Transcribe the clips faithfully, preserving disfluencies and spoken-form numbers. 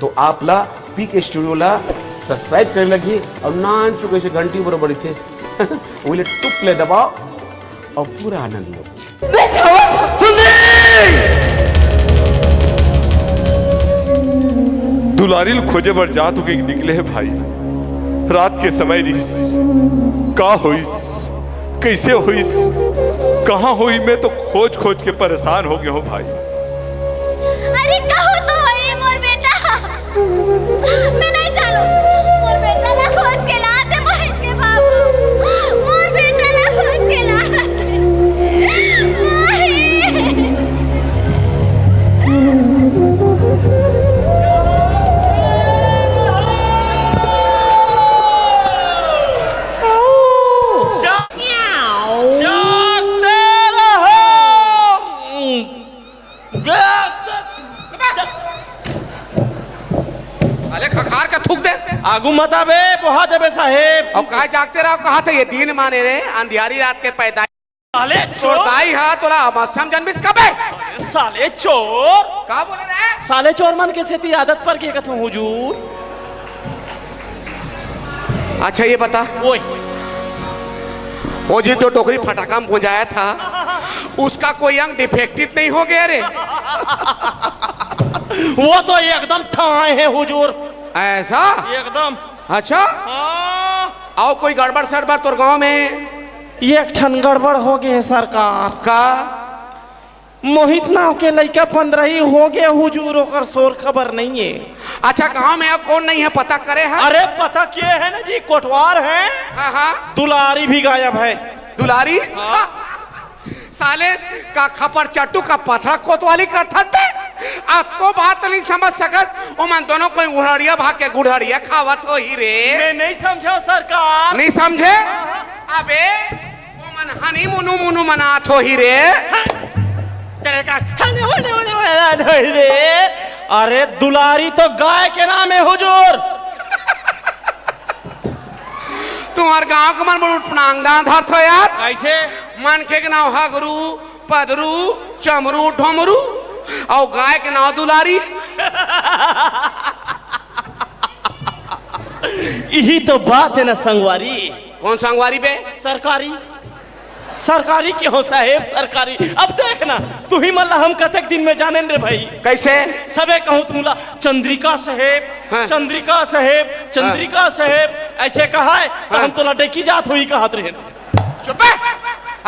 तो आप ला पीके स्टूडियो ला सब्सक्राइब करे लगही अउ नानचुक ऐसे घंटी बरोबर इथे उहिले टुक ले दबाओ अउ पूरा आनंद लो। दुलारी ल खोजे बर जात होके निकले हे भाई। रात के समय रिहिस, का होइस, कइसे होइस, कहाँ होई, मैं तो खोज खोज के परेशान हो गया हूँ भाई। अरे कहो तो ये मोर बेटा। मैं नहीं जानू। मोर बेटा ला खोज के ला दे, बहन के बाबू। मोर बेटा ला खोज के ला दे। माही। जागते रहो। अरे खखार के थूक दे। आगू मत आबे, बोहा देबे साहेब। अउ काय जागते रहो, कहा थे ये दिन माने रे, अंधियारी रात के पैदा। साले चोर। दाई हा तोला मत समझन बिस कबे। साले चोर। का बोले रे? साले चोर मन के सेती आदत पर के कथों हुजूर। अच्छा ये बता, ओए। वो जिन जो टोकरी फटाका में गुंजाया था, उसका कोई अंग डिफेक्टिव नहीं हो गया रे? वो तो एकदम ठाए है हुजूर। ऐसा? एकदम। अच्छा? हाँ। अउ कोई गड़बड़ सड़बड़ तोर गांव में? एक ठन गड़बड़ हो गए सरकार। का? मोहित नाव के लइका पंद्रही हो गए हुजूर, ओकर सोर खबर नहीं है। अच्छा, गांव में अब कौन नहीं है, पता करे है? अरे पता किए है ना जी, कोटवार है। हाँ, हाँ। दुलारी भी गायब है। दुलारी? हाँ। साले का खपर चट्टू का पथरा कोतवाली का थते। अतको बात नहीं समझ सकत। ओमन दोनों कोई उड़हड़िया भाग के गुड़हड़िया खावत होही रे। मैं नहीं समझा सरकार। नहीं समझे? अबे ओमन हनी मुनु मुनु मनात होही रे। तेरे का हनी मुनु मुनु मनात होही रे। अरे दुलारी तो गाय के नाम है हुजूर। तुम्हार गांव के मन बड़ उटपटांग दांत हर थो यार। कैसे? मनखे के नाम हगरू, पदरू, चमरू, ढोमरू, अउ गाय के नाम दुलारी। यही तो बात है ना संगवारी। कौन संगवारी बे? सरकारी। सरकारी के हो साहेब, सरकारी। अब देख ना, तुही मन ला हम कतेक दिन में जानेन रे भाई। कैसे? सबे कहूँ तुमला चंद्रिका साहेब, हाँ। चंद्रिका साहेब, हाँ। चंद्रिका साहेब, ऐसे कहा है तो हाँ। हम तोला डैकी जात होही कहत रहेन। चुप बे।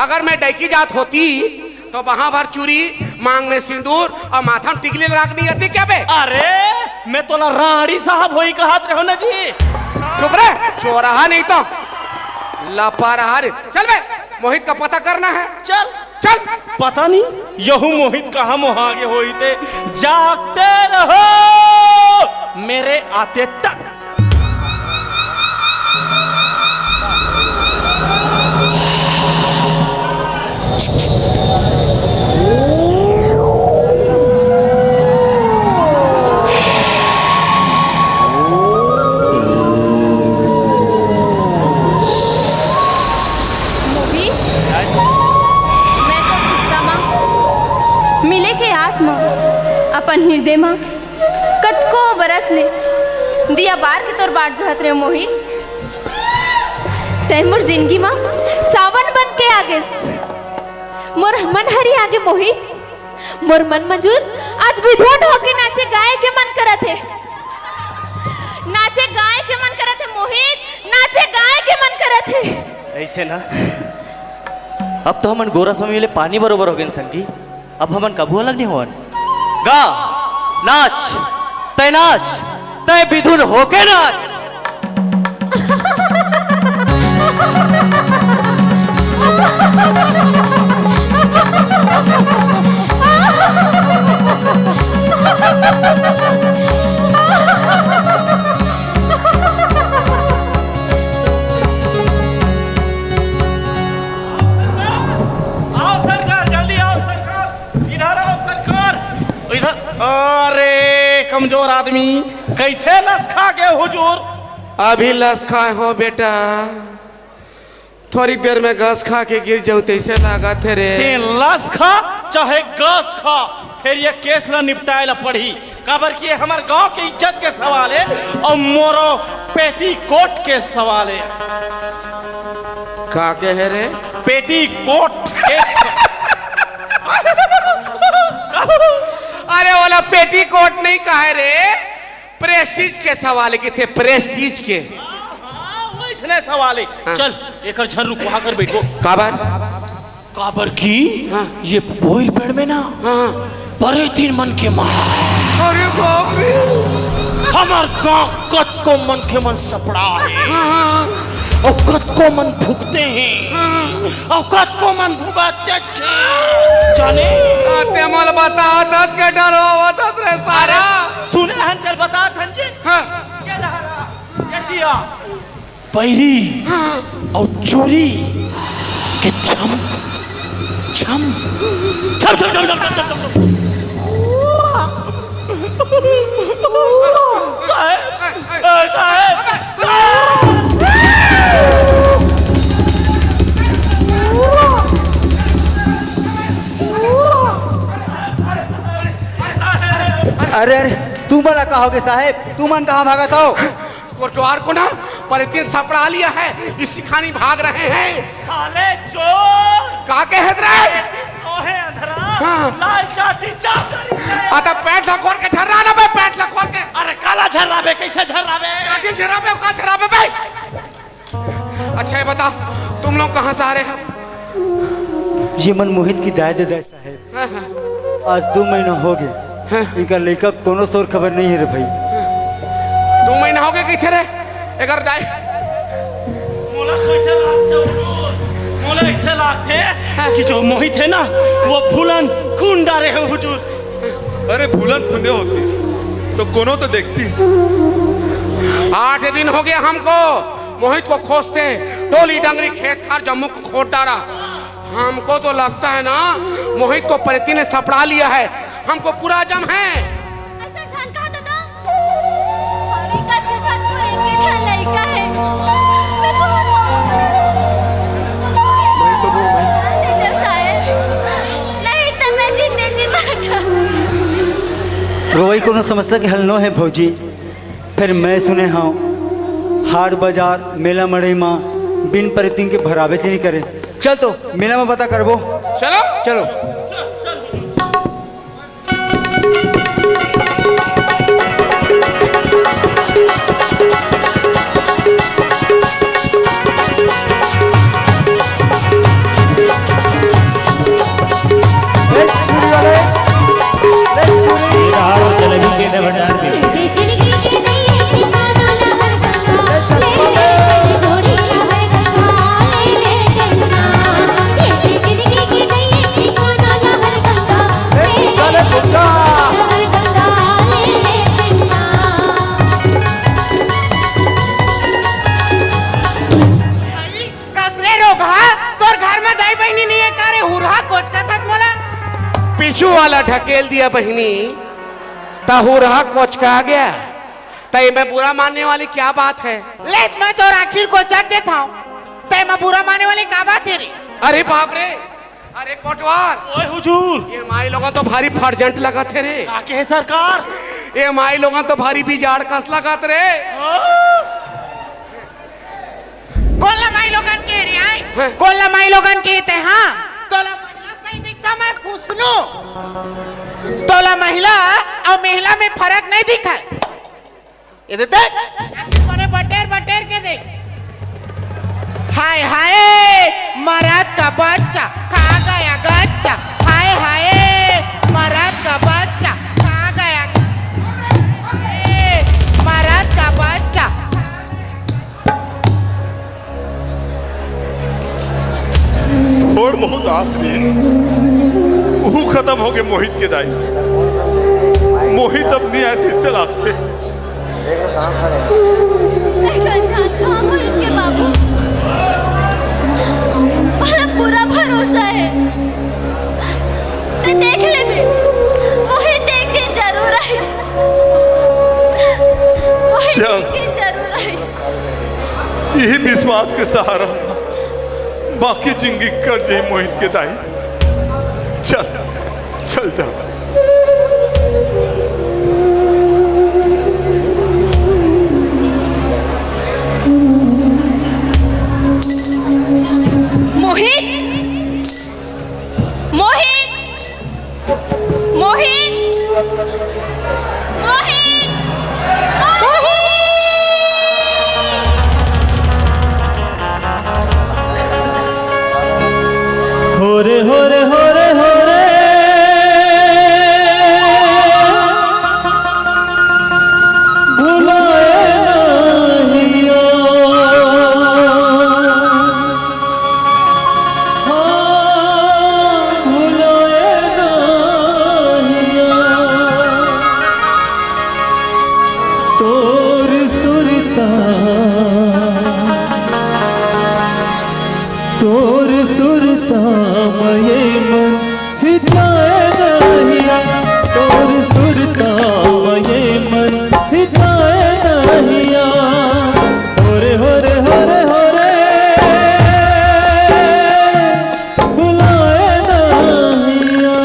अगर मैं डैकी जात होती तो वहां भर चूरी, मांग में सिंदूर अउ माथा में टिकली लगा के नहीं आती क्या बे? अरे मैं तोला राड़ी साहब होही कहत रहेंव ना जी। चुप रे, चोरहा नहीं तो लपरहा रे। चल बे, मोहित का पता करना है। चल। चल। पता नहीं यहू मोहित कहाँ मोहा गे होही ते। जागते रहो मेरे आते तक। मोहित, मैं तो चिंता मा मिले के आस मा अपन हृदय मा कतको बरस ले दिया बार के तोर बाट जोहत रहेंव मोहित। तैं मोर जिनगी मा सावन बन के आ गेस। मोर मन हरिया गे मोहित। मोर मन मंजूर आज विधुन होके नाचे गाए के मन करत हे। नाचे गाए के मन करत हे मोहित, नाचे गाए के मन करत हे। ऐसे ना, अब तो हमन गोरा स्वामी ले पानी बरोबर हो गेन संगी। अब हमन कभू अलग नहीं होवन। गा, नाच, तय नाच, तय विधुन होके नाच। आओ सरकार, जल्दी आओ सरकार, इधर आओ सरकार, इधर। अरे कमजोर आदमी, कैसे लसका गे हुजूर? अभी लसकाए हों बेटा, थोड़ी देर में घास खा के गिर जाऊं तैसे लागत हे रे। तें लस खा चाहे घास खा, फेर ये केस ला निपटाए ला पड़ही। काबर कि ये हमर गांव के इज्जत के सवाल हे अउ मोरो पेटीकोट के सवाल हे। का के हे रे? पेटीकोट के स- अरे, ओला पेटीकोट नहीं कहे रे, प्रेस्टीज के सवाल हे, किथे प्रेस्टीज के। हाँ, वइसने सवाल हे। हाँ। चल, एकर झन रुकवा कर बैठो। काबर? काबर कि हाँ। ये पोइल पेड़ में ना हाँ। परेतीन मन के मार। अरे बाप रे। हमर गांव कतको मन के मन सपड़ा हे। हाँ। अउ कतको मन भुगते हे। हाँ। अउ कतको मन भुगते हे। जाने? हाँ, ते मोला बतात हस के डर होवत हस रे सारा। अरे, सुने हन तेल बतात हन जी। हाँ। ये डहरा, ये दिया। पैरी अउ चूरी के छम छम छम छम छम छम छम छम। साहेब, ए, साहेब, साहेब। अरे, अरे, तुमन ला का होगे साहेब? तुमन कहाँ भागत हव? कोटवार को ना परेतीन सपड़ा लिया है, इसी खानी भाग रहे हैं। साले चोर! का के हस रे? परेतीन नोहे अंधरा, हाँ। लाल चाटी चाप करी है। अतः पैंट ला खोल के झर्रा ना बे, पैंट ला खोल के। अरे काला झर्रा बे, कइसे झर्रा बे? चाटी झर्रा बे, का झर्रा बे बे? अच्छा, ये बता, तुम लोग कहाँ से आ रहे हो? ये मन मोहित के दाई ददा हे साहेब। हाँ, हाँ। आज दू महीना होगे। हाँ। इनकर लइका कोनो सोर खबर नहीं हे रे भाई। दू महीना होगे कइसे रे? एकर दाई। मोला कइसे लागथे हुजूर? मोला अइसे लागथे हाँ। कि जो मोहित हे ना, वो भूलन खून डारे हे हुजूर। अरे भूलन फुंदे होतिस तो कोनो तो देखतिस। आठ दिन होगे हमको मोहित को खोजते, टोली डंगरी खेत खार जम्मो को खोज डारा। हमको तो लगता है ना, मोहित को परेतीन ने सपड़ा लिया है। हमको पूरा जम है। अइसे झन कहा दादा। अउ एकर सिर्फ तोर एके झन लइका हे। मैं कौन हूँ? नहीं तो मैं जीते जी मर जाऊँ। रोवई कोनो समस्या के हल नो हे भौजी। फेर मैं सुने हंव, हाट बाजार, मेला मड़ई म बिन परेतीन के भराबेच नइ करे। चल तो मेला म पता करबो। चलो। चलो। कस रे रोगहा, तोर घर में दाई बहिनी नइ हे का रे? हुरहा कोचकत हस मोला। पीछू वाला ढकेल दिया बहिनी, त हुरहा कोचका गया। त एमे बुरा मानने वाली क्या बात है? ले, मैं तोर आँखी ल कोचक देत हंव, त एमे बुरा माने वाली का बात हे रे? अरे बाप रे, अरे कोटवार। ओए हुजूर। ये माई लोगन तो भारी फर्जेंट लगत हे रे। का कहे सरकार? ये माई लोगन तो भारी बिजाड़ कस लगत रे। हाँ। कोन ला माई लोगन के रे आय? हाँ। कोन ला माई लोगन के ते, हाँ? तोला महिला सही दिखता मैं खुसनू। तोला महिला अउ महिला में फरक नइ दिखय। ये दे देख, आँखी बने बटेर बटेर के देख। हाय हाय, मरद का बच्चा खा गया गच्चा। हाय हाय, मरद का बच्चा खा गया। ए, मरद का बच्चा। थोड़ बहुत आस रिहिस, उहू खतम होगे मोहित के दाई। मोहित अब नइ आय, तइसे लागथे। अइसन जान कहाँ मोहित के बाबू? मोला पूरा भरोसा हे। ते देख लेबे, मोहित एक दिन जरूर आही। मोहित चल। एक दिन जरूर आही। इही विश्वास के सहारा बाकी जिंदगी कट जाही मोहित के दाई। चल, चल जा। तोर सुरता, तोर सुरता मये मन हिताए नाहिया, तोर सुरता मये मन हिताए नाहिया। होरे, होरे, होरे, होरे, बुलाए नाहिया।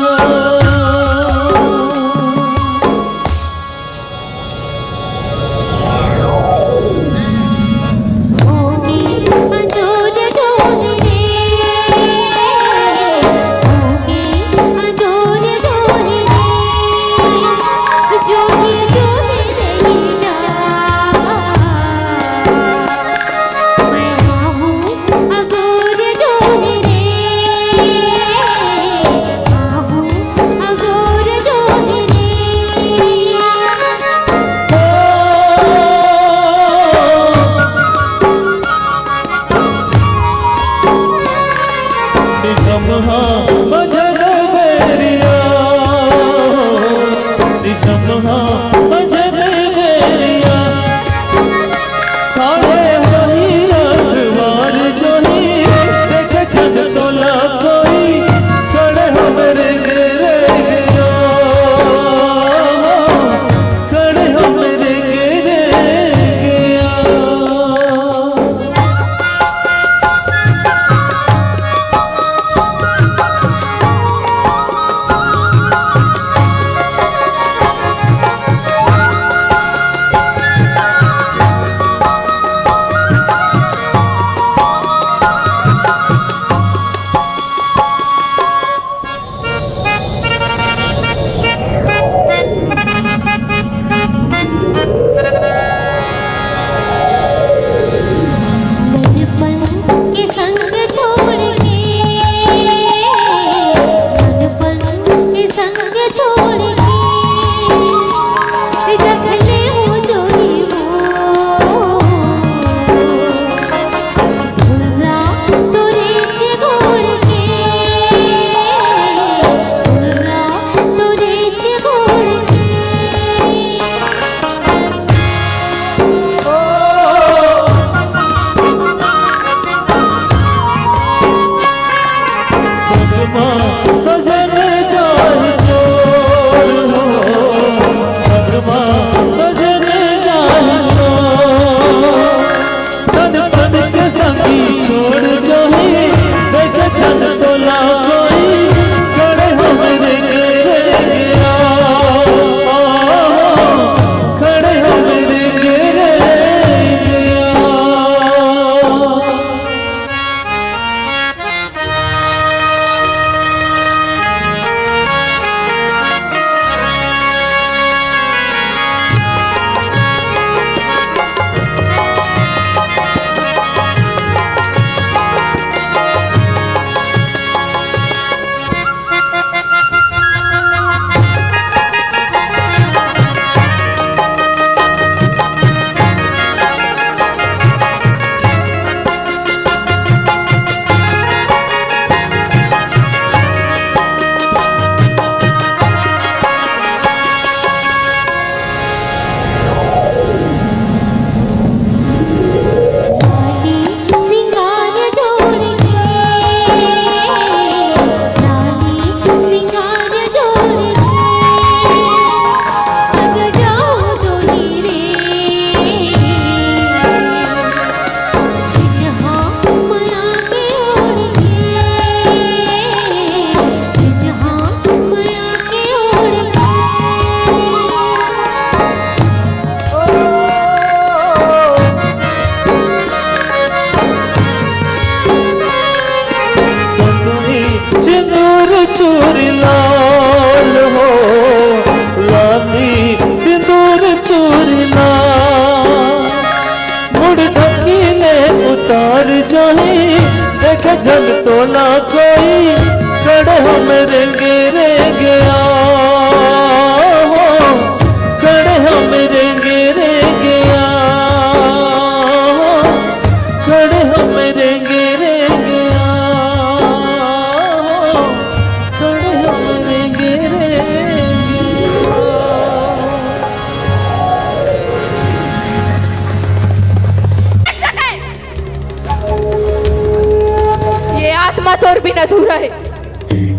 हे।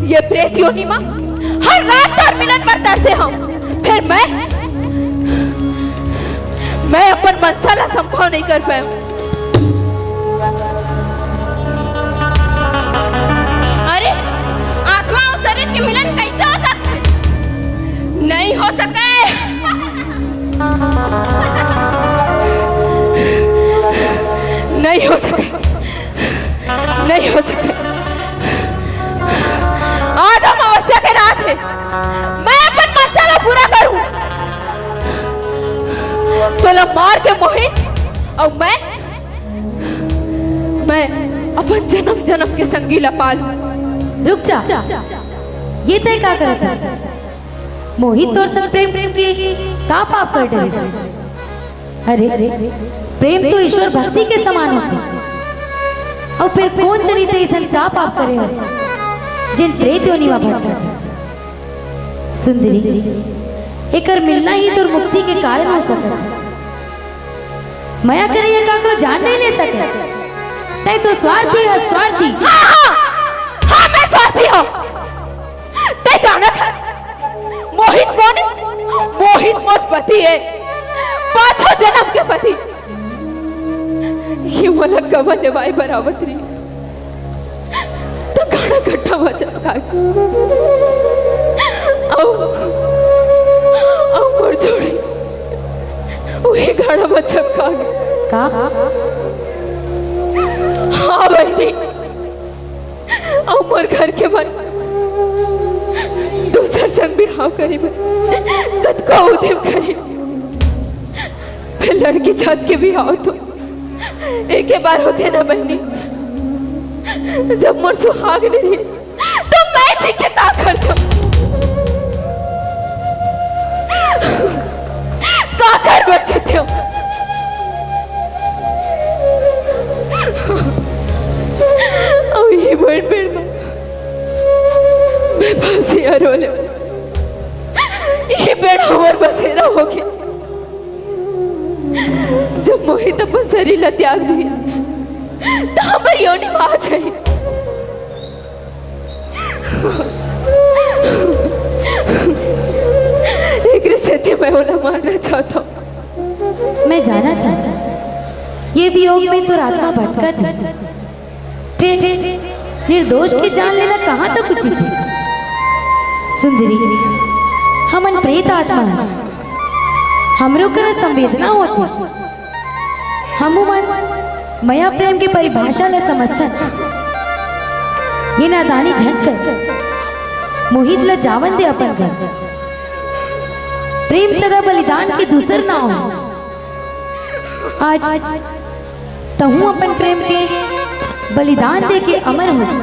ये प्रेत योनि मा हर रात तोर मिलन बर तरसे हंव, फेर मैं, मैं अपन मनसा ला संभव नइ कर पाएंव। अरे, आत्मा अउ शरीर के मिलन कइसे हो सकथे? नइ हो सके। नइ हो सके। नइ हो सके। आज अमावस्या के रात हे, मैं अपन मनसा ला पूरा करहूं। तोला मार के मोहित अउ मैं, मैं अपन जनम जनम के संगी ला पालहूं। रुक जा, ये तंय का करत हस? मोहित तोर संग प्रेम करके का पाप कर डरिस? अरे, प्रेम तो ईश्वर भक्ति के समान होथे। अउ फेर कोन जनी तंय अइसन का पाप करे हस, जेन प्रेत योनि मा भटकत हस? सुंदरी, एकर मिलना ही तोर मुक्ति के कारण हो सकत हे। मया करइया काकरो जान नइ ले सके। तंय तो स्वार्थी हस, स्वार्थी। हां, हां, हां, मैं स्वार्थी हंव। तंय जानत हस, मोहित कोन हे? मोहित मोर पति हे, पांचों जनम के पति। ये मोला कवन नेवाय बर आवत रहिस, त गाड़ा गड्ढा म चपका गे। अउ, अउ मोर जोड़ी उही गाड़ा म चपका गे। का? हां बहिनी, अउ मोर घर के मन दूसर संग बिहाव करे बर कतको उदिम करे, फेर लड़की जात के बिहाव तो एके बार होथे ना बहिनी। जब मोर सुहाग नइ रहिस, त मैं जी के का करतेंव? का कर बर जीतेंव? अउ ये बड़ बेर म मैं फांसी ला रो लेंव। ये बेर हमर बसेरा होगे। जब मोहित अपन शरीर ला त्याग दिही, त हमर योनि म आ जाही। एकरे सेती मैं ओला मारना चाहत हंव। मैं जानत हंव, ये वियोग में तोर आत्मा भटकत हे। फेर निर्दोष के जान लेना कहां तक उचित हे? सुंदरी, हमन प्रेत आत्मा हन, हमरो करा संवेदना होथे। हमू मन मया प्रेम के परिभाषा ला समझथन। ये नादानी झन कर, मोहित ला जावन दे अपन घर। प्रेम सदा बलिदान के दूसर नांव हे। आज तहूं अपन प्रेम के बलिदान दे के अमर हो जा।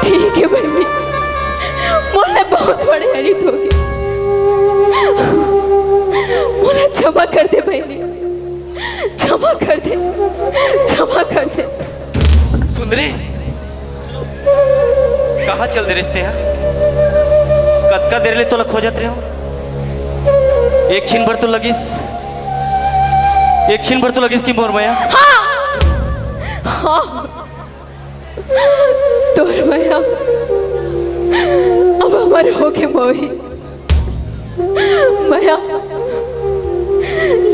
ठीक हे बहिनी, मोला बहुत बड़े हरित होगे। मोला क्षमा कर दे बहिनी, क्षमा कर दे, क्षमा कर दे। सुंदरी, कहां चल दे रिहिस तें? कतका देर ले तोला खोजत रहेंव। एक छिन भर तो लगिस, एक छिन भर तो लगिस कि मोर मया। हां, हां, तोर मया अब हमर होगे मोही। मया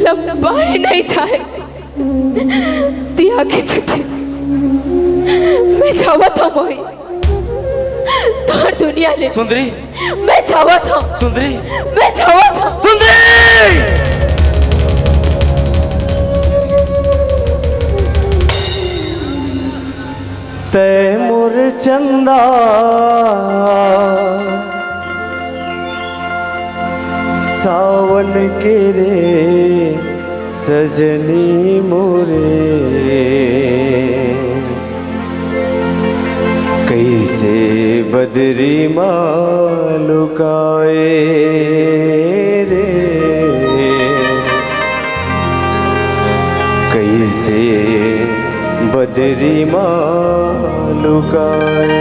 लंबा ही नइ जाय। तिया के चलते मैं जावत हंव मोही, तोर दुनिया ले। सुंदरी, मैं जावत हंव। सुंदरी, मैं जावत हंव। सुंदरी! तै मोर चंदा सावन के रे सजनी मोरे, कइसे बदरी मा लुकाए रे, कइसे बदरी मा लुकाए।